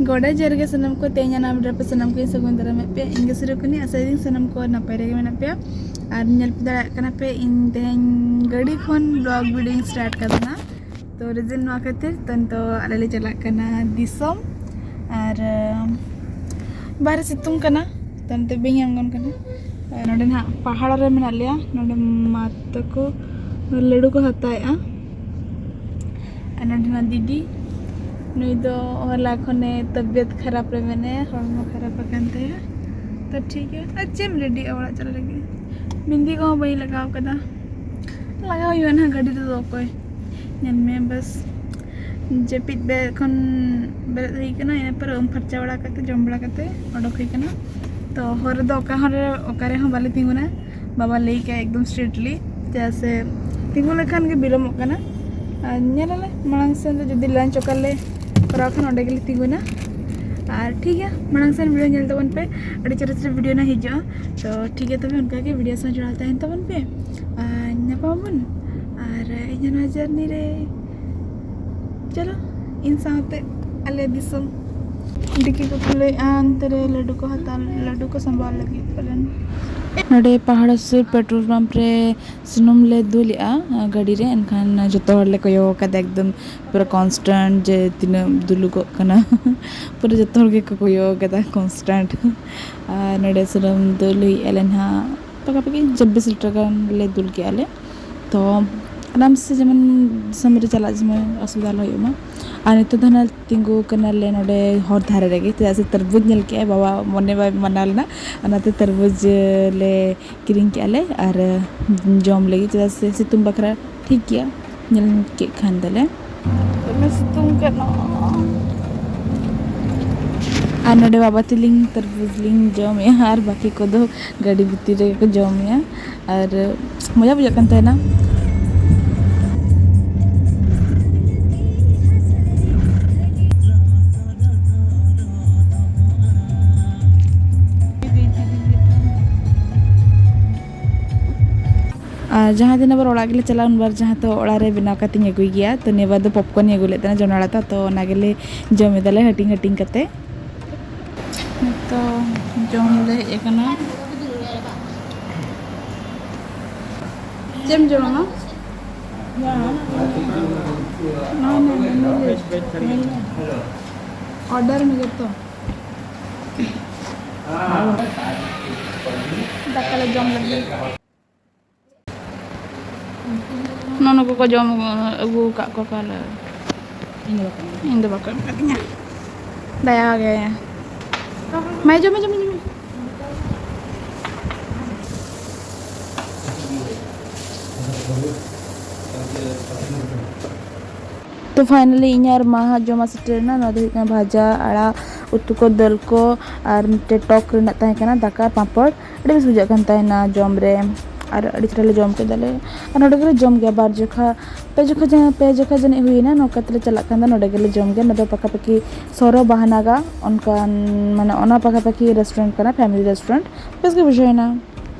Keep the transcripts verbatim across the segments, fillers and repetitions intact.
ᱜᱚᱰᱟ ᱡᱚᱦᱟᱨ ᱜᱮ ᱥᱟᱱᱟᱢ ᱠᱚ, ᱛᱮᱦᱮᱧ ᱟᱱᱟᱢ ᱨᱮᱯᱮ ᱥᱟᱱᱟᱢ ᱠᱚᱧ ᱥᱟᱹᱜᱩᱱ ᱫᱟᱨᱟᱢᱮᱫ ᱯᱮᱭᱟ᱾ ᱤᱧ ᱜᱮ ᱥᱤᱨᱟᱹ ᱠᱟᱹᱱᱟᱹᱧ, ᱟᱥᱟᱭᱮᱫᱟᱹᱧ ᱥᱟᱱᱟᱢ ᱠᱚ ᱱᱟᱯᱟᱭ ᱨᱮᱜᱮ ᱢᱮᱱᱟᱜ ᱯᱮᱭᱟ᱾ ᱟᱨ ᱧᱮᱞ ᱯᱮ ᱫᱟᱲᱮᱭᱟᱜ ᱠᱟᱱᱟ ᱯᱮ, ᱤᱧ ᱛᱮᱦᱮᱧ ᱜᱟᱹᱰᱤ ᱠᱷᱚᱱ vlog video ᱤᱧ start ᱠᱟᱫᱟ ᱱᱟ᱾ ᱛᱚ reason ᱱᱚᱣᱟ ᱠᱷᱟᱹᱛᱤᱨ, ᱛᱚ ᱱᱤᱛᱚᱜ ᱟᱞᱮ ᱞᱮ ᱪᱟᱞᱟᱜ ᱠᱟᱱᱟ ᱫᱤᱥᱚᱢ᱾ ᱟᱨ ᱵᱟᱦᱨᱮ ᱥᱤᱛᱩᱝ ᱠᱟᱱᱟ, ᱛᱚ ᱱᱤᱛᱚᱜ ᱵᱟᱹᱧ ᱟᱬᱜᱚᱱ ᱠᱟᱱᱟ᱾ ᱟᱨ ᱱᱚᱰᱮ ᱱᱟᱦᱟᱜ ᱯᱟᱦᱟᱲ ᱨᱮ ᱢᱮᱱᱟᱜ ᱞᱮᱭᱟ, ᱱᱚᱰᱮ ᱢᱟ ᱛᱟᱠᱚ ᱞᱟᱹᱰᱩ ᱠᱚ ᱦᱟᱛᱟᱣᱮᱫᱼᱟ᱾ ᱟᱨ ᱱᱚᱰᱮᱱᱟᱜ ᱫᱤᱫᱤ, ᱱᱩᱭ ᱫᱚ ᱦᱚᱞᱟ ᱠᱷᱚᱱᱮ ᱛᱟᱵᱤᱭᱚᱛ ᱠᱷᱟᱨᱟᱯ ᱨᱮ ᱢᱮᱱᱟᱭᱟ, ᱦᱚᱲᱢᱚ ᱠᱷᱟᱨᱟᱯ ᱟᱠᱟᱱ ᱛᱟᱭᱟ᱾ ᱛᱚ ᱴᱷᱤᱠ ᱜᱮᱭᱟ, ᱟᱨ ᱪᱮᱫ ᱮᱢ ᱨᱮᱰᱤᱜᱼᱟ ᱚᱲᱟᱜ ᱪᱟᱞᱟᱜ ᱞᱟᱹᱜᱤᱫ? ᱵᱤᱱᱫᱤ ᱠᱚᱦᱚᱸ ᱵᱟᱹᱧ ᱞᱟᱜᱟᱣ ᱠᱟᱫᱟ, ᱞᱟᱜᱟᱣ ᱦᱩᱭᱩᱜᱼᱟ ᱱᱟᱦᱟᱜ ᱜᱟᱹᱰᱤ ᱨᱮᱫᱚ ᱚᱠᱚᱭ ᱧᱮᱞ ᱢᱮ᱾ ᱵᱟᱥ ᱡᱟᱹᱯᱤᱫ ᱵᱮᱨᱮᱫ ᱠᱷᱚᱱ ᱵᱮᱨᱮᱫ ᱦᱩᱭ ᱠᱟᱱᱟ, ᱤᱱᱟᱹ ᱯᱚᱨᱮ ᱩᱢ ᱯᱷᱟᱨᱪᱟ ᱵᱟᱲᱟ ᱠᱟᱛᱮ, ᱡᱚᱢ ᱵᱟᱲᱟ ᱠᱟᱛᱮ ᱚᱰᱚᱠ ᱦᱩᱭ ᱠᱟᱱᱟ᱾ ᱛᱚ ᱦᱚᱨ ᱨᱮᱫᱚ ᱚᱠᱟ ᱦᱚᱸ ᱨᱮ, ᱚᱠᱟ ᱨᱮᱦᱚᱸ ᱵᱟᱞᱮ ᱛᱤᱸᱜᱩᱱᱟ, ᱵᱟᱵᱟ ᱞᱟᱹᱭ ᱠᱟᱜᱼᱟ ᱮᱠᱫᱚᱢ strictly, ᱪᱮᱫᱟᱜ ᱥᱮ ᱛᱤᱸᱜᱩ ᱞᱮᱠᱷᱟᱱ ᱜᱮ ᱵᱤᱞᱚᱢᱚᱜ ᱠᱟᱱᱟ᱾ ᱟᱨ ᱧᱮᱞ ᱟᱞᱮ ᱢᱟᱲᱟᱝ ᱥᱮᱱ ᱫᱚ ᱡᱩᱫᱤ lunch ᱚᱠᱟ ᱞᱮ ᱠᱚᱨᱟᱣ ᱠᱷᱟᱱ ᱚᱸᱰᱮ ᱜᱮᱞᱮ ᱛᱤᱸᱜᱩᱱᱟ᱾ ᱟᱨ ᱴᱷᱤᱠ ᱜᱮᱭᱟ, ᱢᱟᱲᱟᱝ ᱥᱮᱱ video ᱧᱮᱞ ᱛᱟᱵᱚᱱ ᱯᱮ, ᱟᱹᱰᱤ ᱪᱚᱨᱚᱠ ᱪᱚᱨᱚᱠ video ᱱᱟᱜ ᱦᱤᱡᱩᱜᱼᱟ᱾ ᱛᱚ ᱴᱷᱤᱠ ᱜᱮᱭᱟ, ᱛᱚᱵᱮ ᱚᱱᱠᱟ ᱜᱮ video ᱥᱟᱶ ᱡᱚᱲᱟᱣ ᱛᱟᱦᱮᱱ ᱛᱟᱵᱚᱱ ᱯᱮ, ᱟᱨ ᱧᱟᱯᱟᱢ ᱟᱵᱚᱱ᱾ ᱟᱨ ᱤᱧ ᱱᱚᱣᱟ journey ᱨᱮ ᱪᱚᱞᱚ ᱤᱧ ᱥᱟᱶᱛᱮ ᱟᱞᱮ ᱫᱤᱥᱚᱢ᱾ ᱰᱤᱠᱤ ᱠᱚ ᱠᱷᱩᱞᱟᱹᱣᱮᱫᱼᱟ, ᱚᱱᱛᱮ ᱨᱮ ᱞᱟᱹᱰᱩ ᱠᱚ ᱦᱟᱛᱟᱣ, ᱞᱟᱹᱰᱩ ᱠᱚ ᱥᱟᱢᱵᱟᱣ ᱞᱟᱹᱜᱤᱫ ᱯᱟᱞᱮᱱ᱾ ᱱᱚᱰᱮ ᱯᱟᱦᱟᱲ ᱥᱩᱨ petrol pump ᱨᱮ ᱥᱩᱱᱩᱢ ᱞᱮ ᱫᱩᱞᱮᱜᱼᱟ ᱜᱟᱹᱰᱤ ᱨᱮ, ᱮᱱᱠᱷᱟᱱ ᱡᱚᱛᱚ ᱦᱚᱲ ᱞᱮ ᱠᱚᱭᱚᱜ ᱟᱠᱟᱫᱟ ᱮᱠᱫᱚᱢ ᱯᱩᱨᱟᱹ constant ᱡᱮ ᱛᱤᱱᱟᱹᱜ ᱫᱩᱞᱩᱜᱚᱜ ᱠᱟᱱᱟ᱾ ᱯᱩᱨᱟᱹ ᱡᱚᱛᱚ ᱦᱚᱲ ᱜᱮᱠᱚ ᱠᱚᱭᱚᱜ ᱟᱠᱟᱫᱟ constant᱾ ᱟᱨ ᱱᱚᱰᱮ ᱥᱩᱱᱩᱢ ᱫᱩᱞ ᱦᱩᱭᱮᱜᱼᱟ ᱞᱮ ᱱᱟᱦᱟᱜ, ᱯᱟᱠᱟ ᱯᱟᱠᱤ ᱪᱚᱵᱵᱤᱥ ᱞᱤᱴᱟᱨ ᱜᱟᱱ ᱞᱮ ᱫᱩᱞ ᱠᱮᱜᱼᱟ ᱞᱮ᱾ ᱛᱚ ᱟᱨᱟᱢ ᱥᱮ ᱡᱮᱢᱚᱱ ᱫᱤᱥᱚᱢ ᱨᱮ ᱪᱟᱞᱟᱜ ᱥᱚᱢᱚᱭ ᱚᱥᱩᱵᱤᱫᱷᱟ ᱟᱞᱚ ᱦᱩᱭᱩᱜ ᱢᱟ᱾ ᱟᱨ ᱱᱤᱛᱚᱜ ᱫᱚ ᱱᱟᱜ ᱛᱤᱸᱜᱩ ᱠᱟᱱᱟᱞᱮ ᱱᱚᱰᱮ ᱦᱚᱨ ᱫᱷᱟᱨᱮ ᱨᱮᱜᱮ, ᱪᱮᱫᱟᱜ ᱥᱮ ᱛᱟᱨᱵᱩᱡᱽ ᱧᱮᱞ ᱠᱮᱜᱼᱟᱭ ᱵᱟᱵᱟ, ᱢᱚᱱᱮ ᱵᱟᱭ ᱢᱟᱱᱟᱣ ᱞᱮᱱᱟ, ᱚᱱᱟᱛᱮ ᱛᱟᱨᱵᱩᱡᱽ ᱞᱮ ᱠᱤᱨᱤᱧ ᱠᱮᱜᱼᱟ ᱞᱮ ᱟᱨ ᱡᱚᱢ ᱞᱟᱹᱜᱤᱫ, ᱪᱮᱫᱟᱜ ᱥᱮ ᱥᱤᱛᱩᱝ ᱵᱟᱠᱷᱨᱟ ᱴᱷᱤᱠ ᱜᱮᱭᱟ, ᱧᱮᱞ ᱠᱮᱫ ᱠᱷᱟᱱ ᱫᱚᱞᱮ᱾ ᱫᱚᱢᱮ ᱥᱤᱛᱩᱝ ᱠᱟᱱᱟ᱾ ᱟᱨ ᱱᱚᱰᱮ ᱵᱟᱵᱟ ᱛᱟᱹᱞᱤᱧ ᱛᱟᱨᱵᱩᱡᱽ ᱞᱤᱧ ᱡᱚᱢᱮᱜᱼᱟ ᱟᱨ ᱵᱟᱹᱠᱤ ᱠᱚᱫᱚ ᱜᱟᱹᱰᱤ ᱵᱷᱤᱛᱤᱨ ᱨᱮᱜᱮ ᱠᱚ ᱡᱚᱢᱮᱜᱼᱟ᱾ ᱟᱨ ᱢᱚᱡᱟ ᱵᱩᱡᱷᱟᱹᱜ ᱠᱟᱱ ᱛᱟᱦᱮᱱᱟ᱾ ᱟᱨ ᱡᱟᱦᱟᱸ ᱛᱤᱱᱟᱹᱜ ᱵᱟᱨ ᱚᱲᱟᱜ ᱜᱮᱞᱮ ᱪᱟᱞᱟᱜᱼᱟ, ᱩᱱ ᱵᱟᱨ ᱡᱟᱦᱟᱸ ᱛᱚ ᱚᱲᱟᱜ ᱨᱮ ᱵᱮᱱᱟᱣ ᱠᱟᱛᱮᱧ ᱟᱹᱜᱩᱭ ᱜᱮᱭᱟ᱾ ᱛᱚ ᱱᱤᱭᱟᱹ ᱵᱟᱨ ᱫᱚ popcorn ᱤᱧ ᱟᱹᱜᱩ ᱞᱮᱫ ᱛᱟᱦᱮᱱᱟ, ᱡᱚᱱᱰᱨᱟ ᱟᱲᱟᱜ ᱛᱟ, ᱛᱚ ᱚᱱᱟ ᱜᱮᱞᱮ ᱡᱚᱢ ᱮᱫᱟᱞᱮ ᱦᱟᱹᱴᱤᱧ ᱦᱟᱹᱴᱤᱧ ᱠᱟᱛᱮ᱾ ᱱᱤᱛᱚᱜ ᱡᱚᱢ ᱞᱮ ᱦᱮᱡ ᱟᱠᱟᱱᱟ᱾ ᱪᱮᱫ ᱮᱢ ᱡᱚᱢᱟ, ᱢᱟ? Order ᱢᱮ ᱡᱚᱛᱚ᱾ ᱫᱟᱠᱟ ᱞᱮ ᱡᱚᱢ ᱞᱟᱹᱜᱤᱫ᱾ ᱱᱩᱱᱩ ᱠᱚᱠᱚ ᱡᱚᱢ ᱟᱹᱜᱩ ᱟᱠᱟᱫ ᱠᱚᱣᱟ ᱯᱟᱞᱮ᱾ ᱤᱧ ᱫᱚ ᱵᱟᱠᱚ ᱮᱢ ᱠᱟᱫᱤᱧᱟ᱾ ᱫᱟᱭᱟ ᱜᱮ᱾ ᱢᱟᱭ ᱡᱚᱢ ᱢᱮ, ᱡᱚᱢ ᱢᱮ, ᱡᱚᱢ ᱢᱮ᱾ ᱛᱚ finally ᱤᱧ ᱟᱨ ᱢᱟ ᱦᱟᱸᱜ ᱡᱚᱢᱟᱜ ᱥᱮᱴᱮᱨ ᱮᱱᱟ᱾ ᱱᱚᱣᱟ ᱫᱚ ᱦᱩᱭᱩᱜ ᱠᱟᱱᱟ ᱵᱷᱟᱡᱟ, ᱟᱲᱟᱜ ᱩᱛᱩ ᱠᱚ, ᱫᱟᱹᱞ ᱠᱚ, ᱟᱨ ᱢᱤᱫᱴᱮᱡ ᱴᱚᱠ ᱨᱮᱱᱟᱜ ᱛᱟᱦᱮᱸ ᱠᱟᱱᱟ ᱫᱟᱠᱟ, ᱯᱟᱸᱯᱚᱲ᱾ ᱟᱹᱰᱤ ᱵᱮᱥ ᱵᱩᱡᱷᱟᱹᱜ ᱠᱟᱱ ᱛᱟᱦᱮᱱᱟ ᱡᱚᱢ ᱨᱮ, ᱟᱨ ᱟᱹᱰᱤ ᱪᱮᱦᱨᱟ ᱞᱮ ᱡᱚᱢ ᱠᱮᱫᱟᱞᱮ᱾ ᱟᱨ ᱱᱚᱰᱮ ᱜᱮᱞᱮ ᱡᱚᱢ ᱜᱮᱭᱟ ᱵᱟᱨ ᱡᱚᱠᱷᱟ, ᱯᱮ ᱡᱚᱠᱷᱟ ᱡᱟᱦᱟᱸ, ᱯᱮ ᱡᱚᱠᱷᱟ ᱡᱟᱹᱱᱤᱡ ᱦᱩᱭᱱᱟ, ᱱᱚᱝᱠᱟ ᱛᱮᱞᱮ ᱪᱟᱞᱟᱜ ᱠᱟᱱ ᱛᱟᱦᱮᱱᱟ᱾ ᱱᱚᱰᱮ ᱜᱮᱞᱮ ᱡᱚᱢ ᱜᱮᱭᱟ᱾ ᱱᱚᱰᱮ ᱯᱟᱠᱟᱯᱟᱠᱤ ᱥᱚᱨᱚ ᱵᱟᱦᱟᱱᱟᱜᱟ ᱚᱱᱠᱟᱱ, ᱢᱟᱱᱮ ᱚᱱᱟ ᱯᱟᱠᱟᱯᱟᱠᱤ restaurant ᱠᱟᱱᱟ, family restaurant᱾ ᱵᱮᱥ ᱜᱮ ᱵᱩᱡᱷᱟᱹᱣ ᱮᱱᱟ᱾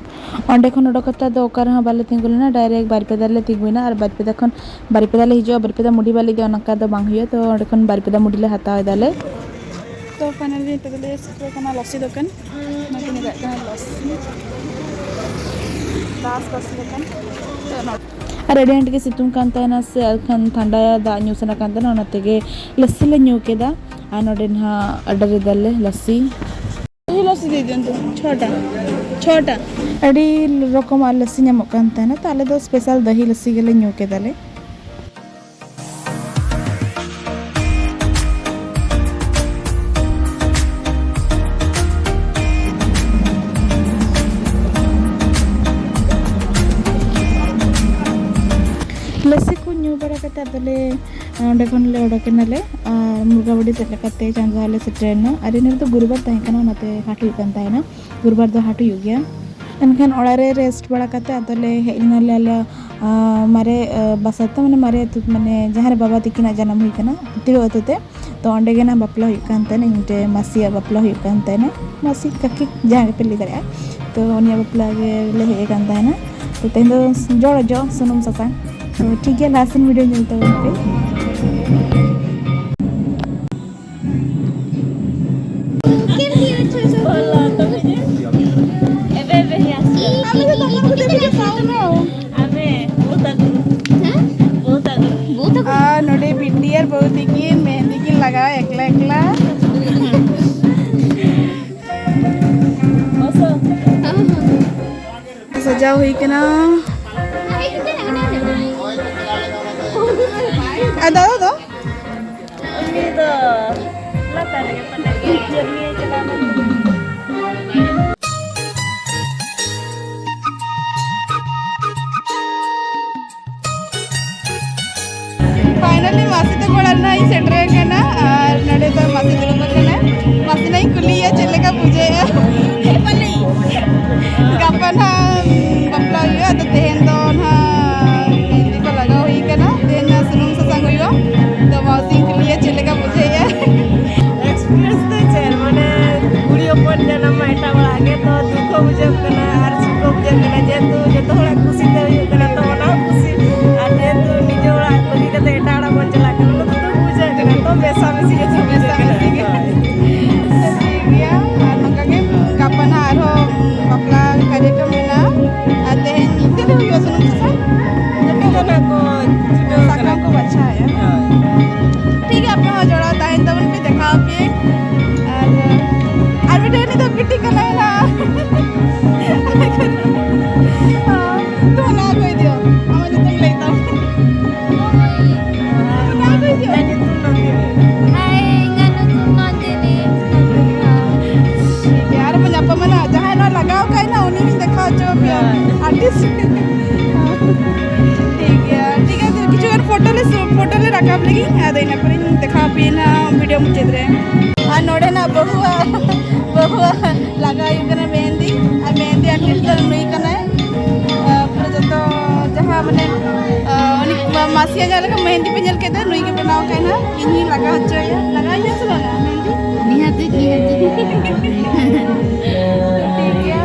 ᱚᱸᱰᱮ ᱠᱷᱚᱱ ᱚᱰᱚᱠ ᱠᱟᱛᱮ ᱫᱚ ᱚᱠᱟ ᱨᱮᱦᱚᱸ ᱵᱟᱞᱮ ᱛᱤᱸᱜᱩ ᱞᱮᱱᱟ, direct ᱵᱟᱨᱤᱯᱟᱫᱟ ᱞᱮ ᱛᱤᱸᱜᱩᱭᱮᱱᱟ᱾ ᱟᱨ ᱵᱟᱨᱤᱯᱟᱫᱟ ᱠᱷᱚᱱ, ᱵᱟᱨᱤᱯᱟᱫᱟ ᱞᱮ ᱦᱤᱡᱩᱜᱼᱟ, ᱵᱟᱨᱤᱯᱟᱫᱟ ᱢᱩᱰᱤ ᱵᱟᱞᱮ ᱤᱫᱤᱭᱟ, ᱚᱱᱠᱟ ᱫᱚ ᱵᱟᱝ ᱦᱩᱭᱩᱜᱼᱟ᱾ ᱛᱚ ᱚᱸᱰᱮ ᱠᱷᱚᱱ ᱵᱟᱨᱤᱯᱟᱫᱟ ᱢᱩᱰᱤ ᱞᱮ ᱦᱟᱛᱟᱣ ᱮᱫᱟᱞᱮ᱾ ᱛᱚ finally ᱱᱤᱛᱚᱜ ᱫᱚᱞᱮ ᱥᱮᱴᱮᱨ ᱠᱟᱱᱟ ᱞᱚᱥᱤ ᱫᱚᱠᱟᱱ᱾ ᱚᱱᱟ ᱠᱚ ᱧᱮᱞᱮᱫ ᱠᱟᱱᱟ ᱞᱚᱥᱤ, ᱫᱟᱥ ᱞᱚᱥᱤ ᱫᱚᱠᱟᱱ᱾ ᱛᱚ ᱱᱚᱰᱮ ᱟᱨ ᱟᱹᱰᱤ ᱟᱸᱴ ᱜᱮ ᱥᱤᱛᱩᱝ ᱠᱟᱱ ᱛᱟᱦᱮᱱᱟ ᱥᱮ, ᱮᱱᱠᱷᱟᱱ ᱴᱷᱟᱱᱰᱟ ᱫᱟᱜ ᱧᱩ ᱥᱟᱱᱟ ᱠᱟᱱ ᱛᱟᱦᱮᱱᱟ, ᱚᱱᱟ ᱛᱮᱜᱮ ᱞᱚᱥᱤ ᱞᱮ ᱧᱩ ᱠᱮᱫᱟ᱾ ᱟᱨ ᱱᱚᱰᱮ ᱱᱟᱦᱟᱜ order ᱮᱫᱟᱞᱮ ᱞᱚᱥᱤ᱾ ᱫᱟᱹᱦᱤ ᱞᱚᱥᱤ ᱫᱮ ᱫᱤᱭᱚᱱᱛᱩ, ᱪᱷᱚᱴᱟ, ᱪᱷᱚᱴᱟ᱾ ᱟᱹᱰᱤ ᱨᱚᱠᱚᱢᱟᱜ ᱞᱚᱥᱤ ᱧᱟᱢᱚᱜ ᱠᱟᱱ ᱛᱟᱦᱮᱱᱟ, ᱛᱚ ᱟᱞᱮ ᱫᱚ special ᱫᱟᱹᱦᱤ ᱞᱚᱥᱤ ᱜᱮᱞᱮ ᱧᱩ ᱠᱮᱫᱟᱞᱮ᱾ ᱞᱚᱥᱤ ᱠᱚ ᱧᱩ ᱵᱟᱲᱟ ᱠᱟᱛᱮ ᱟᱫᱚᱞᱮ ᱚᱸᱰᱮ ᱠᱷᱚᱱ ᱞᱮ ᱚᱰᱚᱠ ᱮᱱᱟᱞᱮ᱾ ᱟᱨ ᱢᱩᱨᱜᱟᱵᱟᱹᱰᱤ ᱥᱮᱫ ᱞᱮᱠᱟᱛᱮ ᱪᱟᱸᱫᱣᱟ ᱞᱮ ᱥᱮᱴᱮᱨ ᱮᱱᱟ᱾ ᱟᱨ ᱤᱱᱟᱹ ᱨᱮᱫᱚ ᱜᱩᱨᱩᱵᱟᱨ ᱛᱟᱦᱮᱸ ᱠᱟᱱᱟ, ᱚᱱᱟᱛᱮ ᱦᱟᱴ ᱦᱩᱭᱩᱜ ᱠᱟᱱ ᱛᱟᱦᱮᱱᱟ᱾ ᱜᱩᱨᱩᱵᱟᱨ ᱫᱚ ᱦᱟᱴ ᱦᱩᱭᱩᱜ ᱜᱮᱭᱟ᱾ ᱮᱱᱠᱷᱟᱱ ᱚᱲᱟᱜ ᱨᱮ rest ᱵᱟᱲᱟ ᱠᱟᱛᱮ ᱟᱫᱚᱞᱮ ᱦᱮᱡ ᱮᱱᱟᱞᱮ ᱟᱞᱮ, ᱟᱸ, ᱢᱟᱨᱮ, ᱟᱸ, ᱵᱟᱥᱟ ᱛᱮ, ᱢᱟᱱᱮ ᱢᱟᱨᱮ ᱟᱹᱛᱩ, ᱢᱟᱱᱮ ᱡᱟᱦᱟᱸ ᱨᱮ ᱵᱟᱵᱟ ᱛᱤᱠᱤᱱᱟᱜ ᱡᱟᱱᱟᱢ ᱦᱩᱭ ᱠᱟᱱᱟ, ᱛᱤᱨᱳ ᱟᱹᱛᱩ ᱛᱮ᱾ ᱛᱚ ᱚᱸᱰᱮ ᱜᱮ ᱱᱟᱜ ᱵᱟᱯᱞᱟ ᱦᱩᱭᱩᱜ ᱠᱟᱱ ᱛᱟᱦᱮᱱᱟ, ᱤᱧ ᱴᱷᱮᱱ ᱢᱟᱹᱥᱤᱭᱟᱜ ᱵᱟᱯᱞᱟ ᱦᱩᱭᱩᱜ ᱠᱟᱱ ᱛᱟᱦᱮᱱᱟ, ᱢᱟᱹᱥᱤ ᱠᱟᱹᱠᱤ ᱡᱟᱦᱟᱸ ᱜᱮᱯᱮ ᱞᱟᱹᱭ ᱫᱟᱲᱮᱭᱟᱜᱼᱟ᱾ ᱛᱚ ᱩᱱᱤᱭᱟᱜ ᱵᱟᱯᱞᱟ ᱜᱮᱞᱮ ᱦᱮᱡ ᱟᱠᱟᱱ ᱛᱟᱦᱮᱱᱟ᱾ ᱛᱚ ᱛᱮᱦᱮᱧ ᱫᱚ ᱡᱚᱲ ᱚᱡᱚᱜ ᱥᱩᱱᱩᱢ ᱥᱟᱥᱟᱝ᱾ ᱛᱚ ᱴᱷᱤᱠ ᱜᱮᱭᱟ, ᱞᱟᱦᱟ ᱥᱮᱱ ᱵᱷᱤᱰᱤᱭᱳ ᱧᱮᱞ ᱛᱟᱵᱚᱱ ᱯᱮ᱾ ᱮᱵᱮ, ᱮᱵᱮ, ᱦᱮᱸ, ᱟᱥᱛᱮ᱾ ᱟᱢᱮ ᱫᱚ ᱫᱚᱢᱮ ᱠᱚ ᱫᱮᱨᱤ ᱜᱮ ᱥᱟᱣᱩᱱᱰ ᱫᱚ᱾ ᱟᱢᱮ, ᱵᱚᱦᱩᱛ ᱟᱜᱩ᱾ ᱦᱮᱸ? ᱵᱚᱦᱩᱛ ᱟᱜᱩ᱾ ᱵᱚᱦᱩᱛ ᱟᱜᱩ᱾ ᱟᱨ ᱱᱚᱰᱮ ᱵᱤᱴᱤ ᱟᱨ ᱵᱟᱹᱦᱩ ᱛᱤᱠᱤᱱ ᱢᱮᱦᱮᱱᱫᱤ ᱠᱤᱱ ᱞᱟᱜᱟᱣᱟ ᱮᱠᱞᱟ ᱮᱠᱞᱟ᱾ ᱚᱥᱚ᱾ ᱦᱮᱸ, ᱦᱮᱸ᱾ ᱥᱟᱡᱟᱣ ᱦᱩᱭ ᱠᱟᱱᱟ᱾ ᱟᱨ ᱫᱟᱫᱟ ᱫᱚ? ᱩᱱᱤ ᱫᱚ ᱞᱟᱛᱟᱨ ᱨᱮᱜᱮ ᱯᱟᱞᱮ ᱡᱟᱹᱨᱱᱤᱭᱮ ᱪᱟᱞᱟᱣ ᱞᱮᱱ᱾ ᱯᱷᱟᱭᱱᱟᱞᱤ ᱢᱟᱥᱤ ᱛᱟᱠᱚ ᱚᱲᱟᱜ ᱨᱮ ᱱᱟᱜ ᱤᱧ ᱥᱮᱴᱮᱨ ᱟᱠᱟᱱᱟ ᱟᱨ ᱱᱚᱰᱮ ᱫᱚ ᱢᱟᱥᱤ ᱫᱩᱲᱩᱵ ᱟᱠᱟᱱᱟ᱾ ᱢᱟᱥᱤ ᱱᱟᱜ ᱤᱧ ᱠᱩᱞᱤᱭᱮᱭᱟ ᱪᱮᱫ ᱞᱮᱠᱟ ᱵᱩᱡᱷᱟᱹᱣᱮᱫᱼᱟ᱾ ᱜᱟᱯᱟ ᱱᱟᱜ ᱵᱟᱯᱞᱟ ᱦᱩᱭᱩᱜᱼᱟ, ᱟᱫᱚ ᱛᱮᱦᱮᱧ ᱫᱚ ᱱᱟᱜ ᱢᱮᱦᱮᱱᱫᱤ ᱠᱚ ᱞᱟᱜᱟᱣ ᱦᱩᱭ ᱠᱟᱱᱟ, ᱛᱮᱦᱮᱧ ᱱᱟᱜ ᱥᱩᱱᱩᱢ ᱥᱟᱥᱟᱝ ᱦᱩᱭᱩᱜᱼᱟ᱾ ᱟᱫᱚ ᱢᱟᱥᱤᱧ ᱠᱩᱞᱤᱭᱮᱭᱟ ᱪᱮᱫ ᱞᱮᱠᱟ ᱵᱩᱡᱷᱟᱹᱣᱮᱫᱼᱟ᱾ ᱮᱠᱥᱯᱤᱨᱤᱭᱮᱱᱥ ᱫᱚ ᱪᱮᱫ, ᱢᱟᱱᱮ, ᱠᱩᱲᱤ ᱦᱚᱯᱚᱱ ᱡᱟᱱᱟᱢ ᱢᱟ ᱮᱴᱟᱜ ᱚᱲᱟᱜ ᱜᱮ, ᱛᱚ ᱫᱩᱠ ᱦᱚᱸ ᱵᱩᱡᱷᱟᱹᱜ ᱠᱟᱱᱟ ᱟᱨ ᱥᱩᱠ ᱦᱚᱸ ᱵᱩᱡᱷᱟᱹᱜ ᱠᱟᱱᱟ, ᱡᱮᱦᱮᱛᱩ ᱡᱚᱛᱚ ᱦᱚᱲᱟᱜ ᱠᱩᱥᱤ ᱛᱮ ᱦᱩᱭᱩᱜ ᱠᱟᱱᱟ, ᱛᱚ ᱚᱱᱟ ᱦᱚᱸ ᱠᱩᱥᱤ᱾ ᱟᱨ ᱡᱮᱦᱮᱛᱩ ᱱᱤᱡᱮ ᱚᱲᱟᱜ ᱵᱟᱹᱜᱤ ᱠᱟᱛᱮ ᱮᱴᱟᱜ ᱚᱲᱟᱜ ᱵᱚᱱ ᱪᱟᱞᱟᱜ ᱠᱟᱱᱟ, ᱚᱱᱟ ᱫᱚ ᱫᱩᱠ ᱵᱩᱡᱷᱟᱹᱜ ᱠᱟᱱᱟ, ᱛᱚ ᱢᱮᱥᱟ ᱢᱮᱥᱤ ᱡᱚᱛᱚ ᱵᱩᱡᱷᱟᱹᱜ ᱠᱟᱱᱟ᱾ ᱢᱮᱥᱟ ᱢᱮᱥᱤ ᱜᱮ᱾ ᱦᱳᱭ᱾ ᱴᱷᱤᱠ ᱜᱮᱭᱟ, ᱟᱨ ᱱᱚᱝᱠᱟ ᱜᱮ ᱜᱟᱯᱟ ᱱᱟᱜ ᱟᱨᱦᱚᱸ ᱵᱟᱯᱞᱟ ᱠᱟᱨᱭᱚᱠᱨᱚᱢ ᱢᱮᱱᱟᱜᱼᱟ, ᱟᱨ ᱛᱮᱦᱮᱧ ᱛᱤᱨᱮ ᱦᱩᱭᱩᱜᱼᱟ ᱥᱩᱱᱩᱢ ᱥᱟᱥᱟᱝ? ᱱᱤᱛᱚᱜ ᱱᱟᱜ ᱠᱚ ᱪᱷᱩᱴᱟᱹᱣ ᱥᱟᱠᱟᱢ ᱠᱟᱱᱟ᱾ ᱠᱚ ᱵᱟᱪᱷᱟᱣᱮᱫᱼᱟ᱾ ᱦᱳᱭ᱾ ᱴᱷᱤᱠ ᱜᱮᱭᱟ, ᱟᱯᱮ ᱦᱚᱸ ᱡᱚᱲᱟᱣ ᱛᱟᱦᱮᱱ ᱛᱟᱵᱚᱱ ᱯᱮ, ᱫᱮᱠᱷᱟᱣ ᱟᱯᱮ᱾ ᱟᱨ, ᱟᱨ ᱢᱤᱫᱴᱮᱱ ᱩᱱᱤ ᱫᱚ ᱵᱤᱴᱤ ᱠᱟᱱᱟᱭ ᱱᱟ᱾ ᱛᱚ ᱚᱱᱟ ᱠᱚ ᱤᱫᱤᱭᱟ᱾ ᱟᱢᱟᱜ ᱧᱩᱛᱩᱢ ᱞᱟᱹᱭ ᱛᱟᱢ᱾ ᱚᱱᱟ ᱠᱚ ᱤᱫᱤᱭᱟ᱾ ᱤᱧᱟᱹᱜ ᱧᱩᱛᱩᱢ ᱱᱚᱱᱫᱤᱱᱤ᱾ ᱦᱮᱸ, ᱤᱧᱟᱹᱜ ᱧᱩᱛᱩᱢ ᱱᱚᱱᱫᱤᱱᱤ᱾ ᱴᱷᱤᱠ ᱜᱮᱭᱟ, ᱟᱨ ᱵᱚᱱ ᱧᱟᱯᱟᱢᱟ ᱱᱟ᱾ ᱡᱟᱦᱟᱸᱭ ᱱᱚᱣᱟ ᱞᱟᱜᱟᱣ ᱠᱟᱜ ᱱᱟ, ᱩᱱᱤ ᱦᱚᱸᱧ ᱫᱮᱠᱷᱟᱣ ᱦᱚᱪᱚ ᱟᱯᱮᱭᱟ᱾ ᱦᱳᱭ᱾ ᱟᱨᱴᱤᱥᱴ᱾ ᱴᱷᱤᱠ ᱜᱮᱭᱟ, ᱴᱷᱤᱠ ᱜᱮᱭᱟ, ᱠᱤᱪᱷᱩ ᱜᱟᱱ ᱯᱷᱳᱴᱳ ᱞᱮ ᱥᱩ-, ᱯᱷᱳᱴᱳ ᱞᱮ ᱨᱟᱠᱟᱵ ᱞᱮᱜᱮ, ᱟᱫᱚ ᱤᱱᱟᱹ ᱯᱚᱨᱮᱧ ᱫᱮᱠᱷᱟᱣ ᱟᱯᱮᱭᱟ ᱱᱟ ᱵᱷᱤᱰᱤᱭᱳ ᱢᱩᱪᱟᱹᱫ ᱨᱮ᱾ ᱟᱨ ᱱᱚᱰᱮᱱᱟᱜ ᱵᱟᱹᱦᱩᱣᱟᱜ, ᱵᱟᱹᱦᱩᱣᱟᱜ ᱞᱟᱜᱟᱣ ᱦᱩᱭᱩᱜ ᱠᱟᱱᱟ ᱢᱮᱦᱮᱱᱫᱤ, ᱟᱨ ᱢᱮᱦᱮᱱᱫᱤ ᱟᱨᱴᱤᱥᱴ ᱫᱚ ᱱᱩᱭ ᱠᱟᱱᱟᱭ᱾ ᱟᱨ ᱯᱩᱨᱟᱹ ᱡᱚᱛᱚ ᱡᱟᱦᱟᱸ ᱢᱟᱱᱮ, ᱟᱨ ᱩᱱᱤ ᱢᱟ-, ᱢᱟᱥᱤᱭᱟᱜ ᱡᱟᱦᱟᱸ ᱞᱮᱠᱟ ᱢᱮᱦᱮᱱᱫᱤ ᱯᱮ ᱧᱮᱞ ᱠᱮᱫᱟ, ᱱᱩᱭ ᱜᱮ ᱵᱮᱱᱟᱣ ᱠᱟᱭ ᱱᱟ, ᱤᱧ ᱦᱚᱸᱧ ᱞᱟᱜᱟᱣ ᱦᱚᱪᱚᱭᱟ, ᱞᱟᱜᱟᱣ ᱤᱧᱟ ᱥᱮ ᱵᱟᱝᱟ ᱢᱮᱦᱮᱱᱫᱤ? ᱱᱤᱦᱟᱹᱛ, ᱱᱤᱦᱟᱹᱛ᱾ ᱴᱷᱤᱠ ᱜᱮᱭᱟ᱾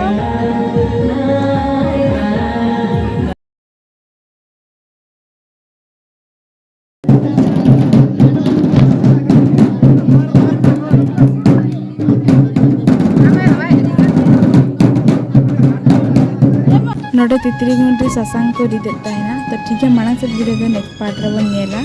ᱱᱚᱰᱮ ᱛᱤᱛᱨᱤ ᱜᱩᱸᱰᱨᱤ ᱥᱟᱥᱟᱝ ᱠᱚ ᱨᱤᱫᱮᱫ ᱛᱟᱦᱮᱱᱟ᱾ ᱛᱚ ᱴᱷᱤᱠ ᱜᱮᱭᱟ, ᱢᱟᱲᱟᱝ ᱥᱮᱫ video ᱫᱚ next part ᱨᱮᱵᱚᱱ ᱧᱮᱞᱟ᱾